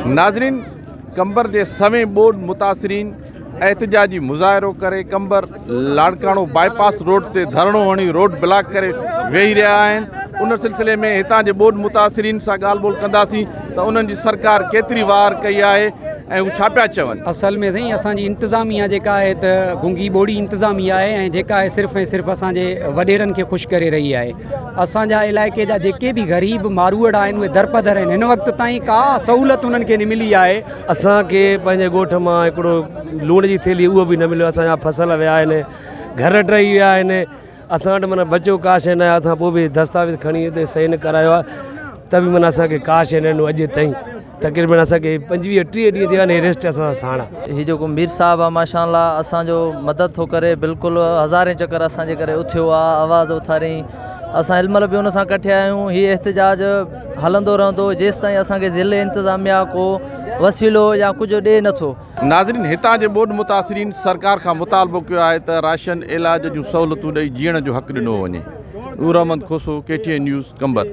ناظرين قمبر جي سوين ٻوڏ متاثرين احتجاجي مظاهرو ڪري قمبر لاڙڪاڻو باء پاس روڊ تي ڌرڻو هڻي روڊ بلاڪ ڪري ويهي رهيا آهن ان سلسلي ۾ هتان جي ٻوڏ متاثرين سان ڳالهه ٻولهه ڪنداسين ته انهن جي سرڪار ڪيتري واهر ڪئي آهي ۽ هو ڇا پيا چون. اصل ۾ سائين اسان جي انتظاميا جيڪا آهي ته گونگي ٻوڙي انتظاميا آهي ۽ جيڪا آهي صرف ۽ صرف اسان جي وڏيرن کي خوش ڪري رهي آهي اسان جا علائقي جا جيڪي به غريب ماروئڙا آهن اهي درپدر آهن هن وقت تائين ڪا سهولت انهن کي نه ملي آهي. اسان کي پنهنجي ڳوٺ مان هڪڙو لوڻ جي ٿيلهي اهو به نه مليو اسان جا فصل ويا آهن گهر ڊهي ويا آهن اسان وٽ معنيٰ بچيو ڪا شيء نه آهي اسان پوء به دستاويز کڻي اتي صحيح نه ڪرايو آهي ته به معنيٰ اسان کي ڪا شيء نه ڏنو اڄ تائين تقريبن اسان کي 25 30 ڏينهن ٿي ويا آهن هي ريسٽ اسان سان ساڻ آهي. هي جيڪو مير صاحب آ ماشاء الله اسان جو مدد ٿو ڪري بلڪل هزارين چڪر اسان جي ڪري اٿيو آ آواز اٿارين اسان هن مهل به ان سان ڪٺيا آهيون هي احتجاج هلندو رهندو جيستائين اسان کي ضلعي انتظاميا ڪو وسيلو يا ڪجهه ڏي نٿو. ناظرين هتان جي ٻوڏ متاثرين سرڪار کان مطالبو ڪيو آهي ته راشن علاج جون سهولتون ڏئي جيئڻ جو حق ڏنو وڃي. Noor Ahmed Khoso, K T N news, Qambar.